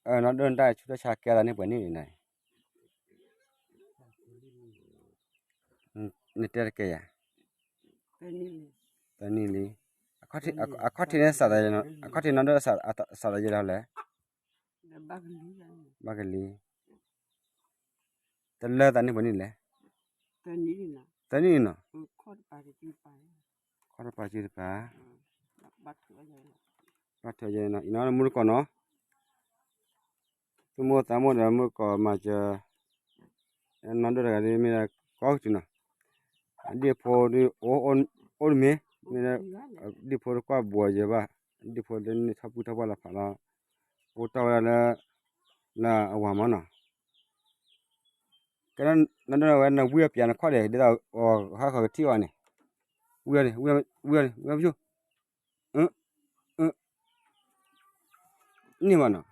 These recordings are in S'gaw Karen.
နီၢ်ဒိၣ်နတၢ်ဆူးတၢ်ဆါကဲသးန့ၢ်ပှဲၤနံၣ်လံနီၤ, နတဲတကဲယၤ, သၢနံၣ်လံ, အခီၣ်ထံးန့ၣ် အခီၣ်ထံးနီၢ်ဒိၣ်စးသးယဲလီၤလဲၣ်, ဘၣ်ကလံၤ, တလၢသးန့ၢ်ပှဲၤနံၣ်လဲၣ်, သၢနံၣ်နီၤ, ခီၣ်တပၤစုတပၤ, ဘၣ်ထုးယဲနီၤ အံၤနီၤ မူတကိးနီၤ, သူၣ်မိၣ်သးမိၣ်ဒီးမူတကိးမၤစၢၤ, နီၢ်ဒိၣ်တဂၤဒ်မ့ၢ်ဒၣ်ကီၢ်ကတုၤနီၤ, အဒံၣ်ဖိဒ်အိၣ်တမ့ၢ်, မ့ၢ်ဒၣ်, ဒံၣ်ဖိတကွၢ်ဘှီယဲဘၣ်, ဒံၣ်ဖိလၢန့ၣ်ထီၣ်ပူၤထီၣ်ပှၢ်လီၤဖးလီၤ, အိၣ်တီၢ်ဝဲဒၣ်လၢ, လၢအဝၤမးနီၤ, ကဲနီၢ်ဒိၣ်ဝဲနဝံၣ်အပျးနခီၣ်ဒဲး ဒ်သိးဟးဃီၤကထံၣ်အီၤန့ၣ်, ဝံၣ်အီၤန့ၣ်, ဝံၣ်အီၤန့ၣ်, ဝံၣ်အီၤပၠူၣ် န့ၢ်မးနီၤ,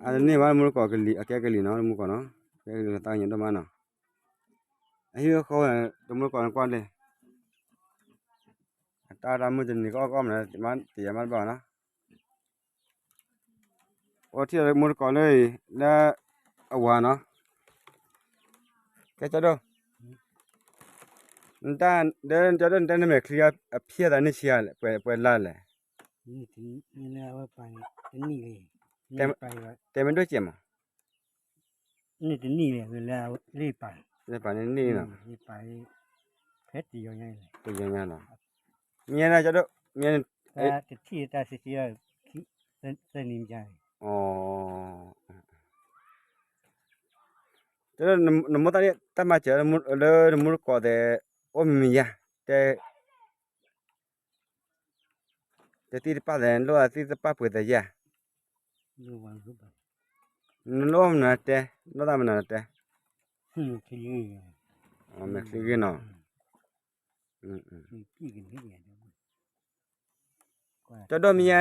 အန့ၢ်ဘၣ်မူတကိးကလံၤ အကဲကလံၤနီၤ တမူတကိးနီၤ, ကဲကလံၤသးကညီၤဒိၣ်မးနီၤ, အဟံၣ်အဃီ, တမူတကိးနကွၢ်လံ, အတၢ်တၢ်မုၢ်တနံၤကအီၣ်ကီၢ်မး တယၤမးတဘၣ်နီၤ, အိၣ်ထံၣ်လၢမူတကိးလၢအံၤ လၢအဝၤနီၤ, ကဲကၠီဒိၣ်, နတၢ်, ဒီးကၠီဒိၣ် နတၢ်နမဲာ်ချံအဖျဲၣ်သးန့ၣ်ဆံးဧါ ပှဲၤလါလဲၣ်, တဲမ့ၢ်ဒိၣ်စဲးမး, လ့ပာ်န့ၣ်န့ၣ်နီၤ, ဖဲတယီၤညါလီၤ, မ့ၢ်ညါန့ၣ်ကၠီဒိၣ်, မ့ၢ်ညါန့ၣ်, တထံၣ်တၢ်ဆံးဆံး, သၢနံၤမ့ၢ်ညါ, အၢ နမိၢ်သးန့ၣ်တၢ်မၤစၢၤလၢနမူတကိးသဲး, အိၣ်မံၤမံၤယါ, တဲ, တသံၣ်တပၣ်သဲး နလိၣ်သံၣ်တပၣ်ပှဲၤသဲးယါ, နလိၣ်မနုၤတဲ, နလိၣ်သးမနုၤတဲ, မဲာ်ချံဂ့ၤနီၤ, ကၠီဒိၣ်မ့ၢ်ညါ,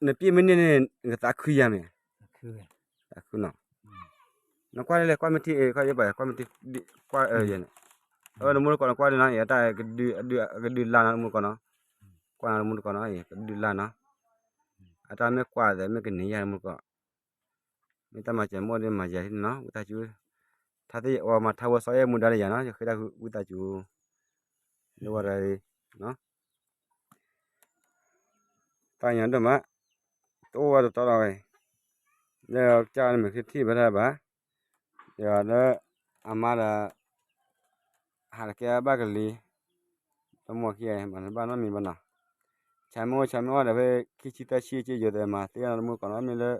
နပျဲၢ်မ့ၢ်န့ၢ်န့ၣ် နကသးခုယၤမ့ၢ်, သးခုနီၤ, နကွၢ်လၢလဲၤကွၢ်မ့ၢ်ထံ, ကွၢ်ယဘၣ်ကွၢ်မ့ၢ်ထံ, ကွၢ်အၢယဲန့ၣ်, အဝဲနမူတကိးနကွၢ်ဒ်နီၤ အတၢ်, ကဒုးလါနီၤ တမူတကိးနီၤ, ကွၢ်နီၤ တမူတကိးနီၤ ကဒုးလါနီၤ, အတၢ်မ့ၢ်ကွၢ်သဲးမ့ၢ်ကန့ၢ်ယၤ တမူတကိး, မ့ၢ်တၢ်မၤစၢၤမ့ၢ်အိၣ်ဒီးမၤယၤန့ၣ်နီၤ ဝံသးစူၤ, ထါသ့ၣ်အီၤမၤထါဝဲစီၤအဲၣ်မူဒါလၢယၤနီၤ ယဃ့တၢ်ဝံသးစူၤ, လၢဝဲဒၣ်, သးကညီၤဒိၣ်မး, တအိၣ်ဝဲတတီဒီးဝဲ, လၢကစၢ်န့ၣ်မ့ၢ်ချံထံၣ်ဘၣ်တၢ်ဘၣ်, ဒီးလၢ, အမါဒီး, ဟးတကဲဘၣ်ကလံၤ, တမိၢ်ခံဂၤ မၤဘၣ်နီတမံၤဘၣ်နီၤ, ဆါမ့ၢ်အိၣ်ဆါမ့ၢ်အီၣ်ဒီးဖဲခံဆံသၢဆံက့ယိာ်သဲးမၤသ့နီၤ တမူတကိးနီၤ မ့ၢ်လၢ,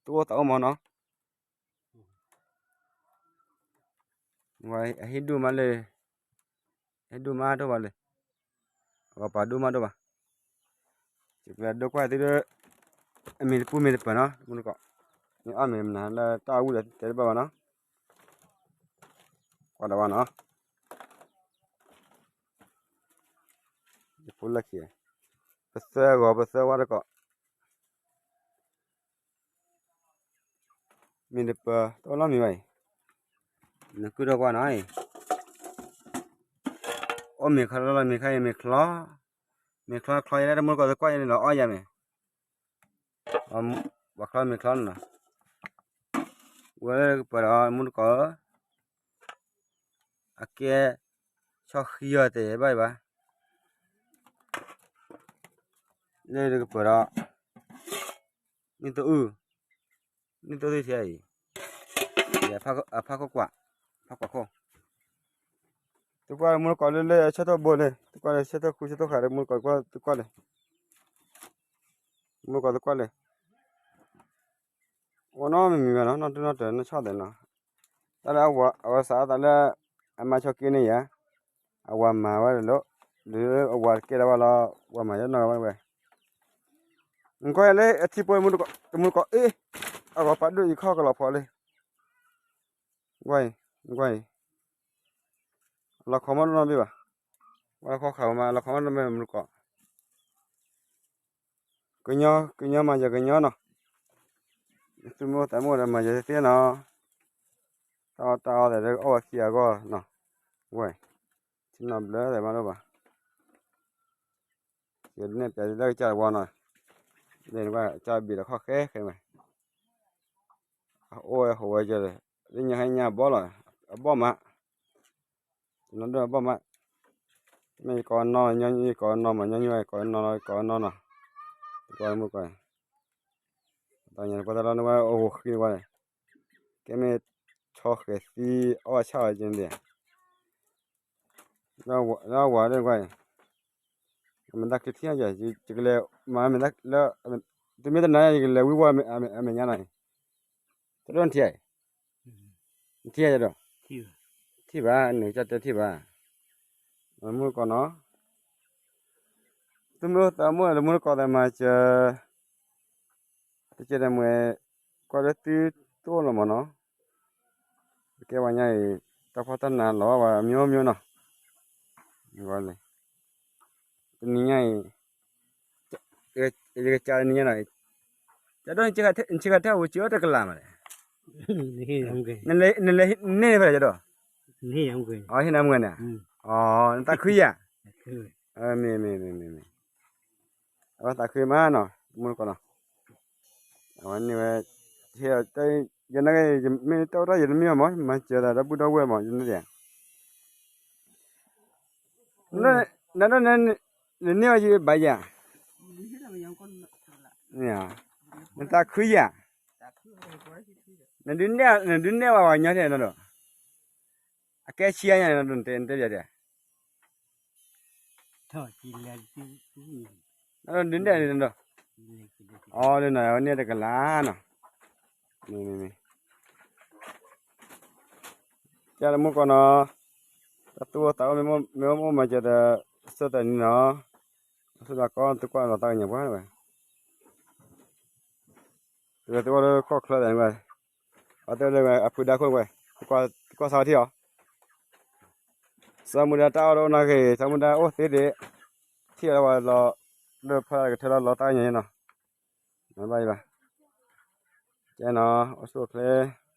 တအိၣ်သးအိၣ်မးနီၤ အဟ့ၣ်ဒူၣ်မးလၢ, ဟ့ၣ်ဒူၣ်မးဒိၣ်ဘၣ်လၢ, အဂီၤပာ်ဒူၣ်မးဒိၣ်ဘၣ်, ယကျဲဒိကွၢ်သုဒီး, အမ့ၢ်တပူၤမ့ၢ်တပၢၤနီၤ တမူတကိး, မ့ၢ်အီၣ်မ့ၢ်မနုၤလၢတၢ်အီၣ်ဝံၣ်ဒီးတဲတဘၣ်ဘၣ်နီၤ, ကွၢ်ဒီးဘၣ်နီၤ, ယဖိလၢခံ, ပသၢဂီၤပသၢဝါတကိး မ့ၢ်တပၢၤ တအိၣ်လီၤမ့ၢ်ဘၣ်အံၤ, နကုၢ်ထီၣ်ကွၢ်နီၤအံၤ, အိၣ်မ့ၤခီလီၤလီၤမ့ၤခါအံၤမ့ၤချီ, မ့ၤချီချီယဲလၢတမူတကိးသကွၢ်ယဲန့ၣ်လီၤအီၣ်ယၤမ့ၢ်, ပှၤချီမ့ၤချီနီၤ, ဝဲလၢကပၢၤဒီးမူတကိးဧၢ, အကဲ, ဆီၣ်ဃံအီၤတဲဘၣ်ဘၣ်, လၢကပၢၤဒီး, နံၣ်သိအုၣ်, နံၣ်သိသ့ၣ်ထဲအံၤ, အဖးခိၣ်ကွၢ်, ဖးကွၢ်ခိၣ်, သကွၢ်မူတကိးလၢလၢဆၢထၢၣ်ဘိလၢ သကွၢ်လၢဆၢထၢၣ်ခိၣ်ဆၢထၢၣ်ဃာ်လၢမူတကိးသကွၢ်လၢ, မူတကိးသကွၢ်လၢ အိၣ်နီတမံၤမံၤဘၣ်နီၤ နီၢ်ဒိၣ်နီၢ်တၢၤနီၢ်ဆီၣ်သဲးနီၤ, တၢ်လၢအဝဲစးအသးလၢ, အမါဆီၣ်က့န့ၢ်ယၤ, အဝၤမၤဝဲဒၣ်လီၤ, ဒီးအဝၤတကဲလၢၤဘၣ်လီၤ ဝၤမၤယဲနီၢ်ဝဲဝဲ, နကွၢ်လၢအထံဖိမူတကိး, တမူတကိးအ့ၣ်, အဂီၤပာ်ဒိၣ်ယခီၣ်ကလီၤဖီလံ, ကွၢ်အံၤ, နကွၢ်အံၤ, လီၤခီမီၣ်နီတဘ့ၣ်ဘၣ်, ဝဲလီၤခီဃာ်ဝဲမး လီၤခီမီၣ်နီတဘ့ၣ်မူတကိး ကညီ, ကညီမၤယၤကညီနီၤ, သုမ့ၢ်အိၣ်သးမ့ၢ်အိၣ်ဒီးမၤယၤသ့နီၤ, တၢ်အီၣ်တၢ်အီသးဒီးအီၣ်ဝဲခံအဂီၢ်နီၤ, ဝဲ, ထံနီၤဘျၢသးမးဒိၣ်ဘၣ်, ယန့ၢ်ပျးလၢကစၢ်တဝီနီၤ, လၢနကွၢ်ကစၢ်ဘ့ၣ်ဒီးခီၣ်ဃဲဃဲဝဲ, အိၣ်ဝဲဟိးဝဲကဒီး, လၢညါဟဲညါအဘီၣ်လီၤ, အဘီၣ်မး, တနီၤဒိၣ်အဘီၣ်မး, မ့ၢ်ယကိးနီၤ, ယကိးနီၤမး, ညီနုၢ်ဝဲယကိးနီၤလီၤ, ယကိးနီၤနီၤ, တကွၢ်မုၢ်ကီၢ်, တၢ်ညါပှၤတၢ်လီၤန့ၣ်ဝဲအိၣ်ဟိးဃံန့ၣ်ဝဲ, ကဲမ့ၢ်ဆီဃဲၤသံအီၣ်ဆၣ်ဝဲကန့ၣ်, လၢဝၤဒၣ်ကွၢ်အံၤ, မ့ၢ်တၢ်ချံထံၣ်, ယကလဲၤမၤမ့ၢ်လၢ, တမ့ၢ်တနၤ ယကလဲၤဝံၤဝီၤအမဲာ်ညါနီၤအံၤ, တဒိၣ်နထံၣ်အံၤ, နထံၣ်ယဒီး, ထံၣ်ဘၣ်န့ၣ် ကတဲထံၣ်ဘၣ်, မုၢ်ကီၢ်နီၤ, သုမ့ၢ်အိၣ်သးမုၢ်လၢမုၢ်တကိးသးမၤစၢၤ တကဲဒီးမ့ၢ်, ကွၢ်လၢသုတအိၣ်လီၤမးနီၤ, ကဲဝဲညါအံၤ, တၢ်ဖှီၣ်တၢ်နးလီၤဘၣ်မ့ၢ်မ့ၢ်နီၤ, တနံၤညါအံၤ, ယကစးတနံၤညါနီၤ, ကဒီး, နဆ့ကၤထဲအိၣ်ကၠီတကလးမးလဲၣ်, နလဲၤန့ၢ်ဖဲလဲၣ်ကဒီး, ဟ့ၣ်နၤမုၢ်န့ၣ်, နသးခုယၤ, မ့ၢ်မ့ၢ်မ့ၢ်မ့ၢ်မ့ၢ်, အဝဲသးခုမးနီၤ မုၢ်ကီၢ်နီၤ, အဝဲန့ၣ်ဝဲ, ယနာ်က့ မ့ၢ်တအိၣ်တၢ်ယတမ့ၢ်အီၤမး မၤစၢၤသးဒီပုၢ်ဒီဝဲၢ်မး ယနာ်က့, နဒိၣ်န့ၣ်, နန့ၢ်အီၤယဘၣ်ယၤ, နသးခုယၤ, နဒုးနဲၣ်ဝဲပှၤကညီထဲနီၤဒီး, အကဲဆံးညါန့ၣ်နတဲပျးတဲ နဒုးနဲၣ်န့ၣ်ဒီး, အီၤဒ်န့ၣ် အဝဲန့ၣ်တကလးနီၤ, မ့ၢ်မ့ၢ်မ့ၢ်, ကဲလၢမုၢ်ကီၢ်နီၤ, တၢ်သူၣ်အိၣ်သးအိၣ်မ့ၢ်အိၣ်မၤစၢၤဒီး, ဆၢသးနံၤနီၤ, ဆိၣ်ဒၣ်ကီသုကွၢ်လီၤသးကညီၤပှၢ်ဝဲ, တဂၤသုအိၣ်လၢကီၢ်ချၢသးန့ၣ်ဝဲ, အတဲလၢအဖုဒါခိၣ်ဝဲ, သုကွၢ်စးထံၣ်အီၤ, စီၤမူဒါတၢ်အီၣ်တအိၣ်နီတဂ့ၤ, စီၤမူဒါအိၣ်သ့ဒံး, ထံၣ်အီၤလၢဝဲလီၤ, လၢဖီလာ်ကထၢလီၤလီၤတၢ်ကညီၤန့ၣ်နီၤ, မၤဘၣ်ယဘၣ်, ကဲနီၤ အိၣ်ဆူၣ်အိၣ်ချ့